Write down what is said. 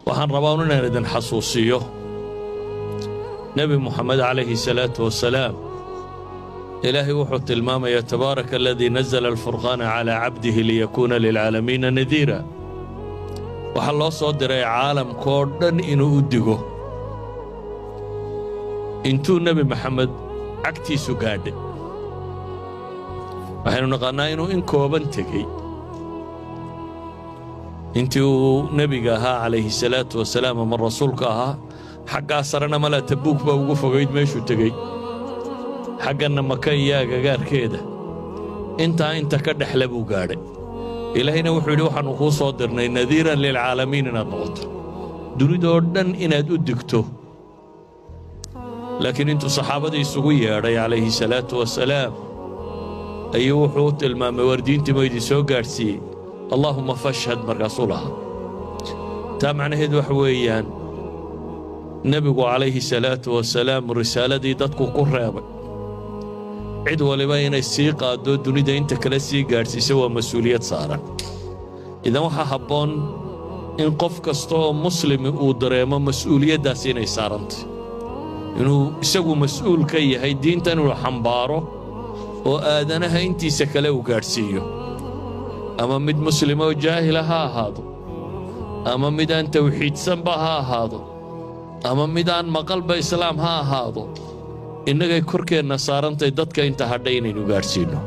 Waxaan rabaa inaan idin xasuusiyo Nebi Moxamed calayhi salaatu wasalaam. Ilaahay wuxuu tilmaamayaa: "تبارك الذي نزل الفرقان على عبده ليكون للعالمين نذيرا." Waxaa loo soo diray caalamkoo dhan inuu u digo. Intuu Nebi Maxamed cagtiisu gaadhay, waxaynu naqaannaa inuu in kooban tegey intii uu nebiga ahaa calayhi salaatu wasalaam ama rasuulka ahaa. Xaggaa sarena malaa Tabuuk baa ugu fogayd meeshuu tegey, xagganna Maka iyo agagaarkeeda intaa inta ka dhexle buu gaadhay. Ilaahayna wuxuu yidhi: "Waxaannu kuu soo dirnay نذيرا للعالمين, inaad noqoto dunidoo dhan, inaad u digto." Laakiin intuu saxaabadii isugu yeedhay calayhi salaatu wasalaam ayuu wuxuu u tilmaamay: "War, diintii ma idin soo gaadhsiiyey? اللهم فاشهد." Markaasuu lahaa. Taa macnaheedu waxa weeyaan, nebigu calayhi salaatu wasalaam risaaladii dadku ku reebay, cid waliba inay sii qaaddo, dunida inta kale sii gaadhsiisa, waa mas-uuliyad saaran. Idan waxaa habboon in qof kasta oo muslimi uu dareemo mas-uuliyaddaasi inay saarantay, inuu isagu mas-uul ka yahay diintan inuu xambaaro oo aadanaha intiisa kale uu gaadhsiiyo. Ama mid muslima oo jaahila ha ahaado, ama mid aan tawxiidsanba ha ahaado, ama mid aan maqalba islaam ha ahaado, innagay korkeenna saarantay dadka inta hadhay inaynu gaadhsiinno.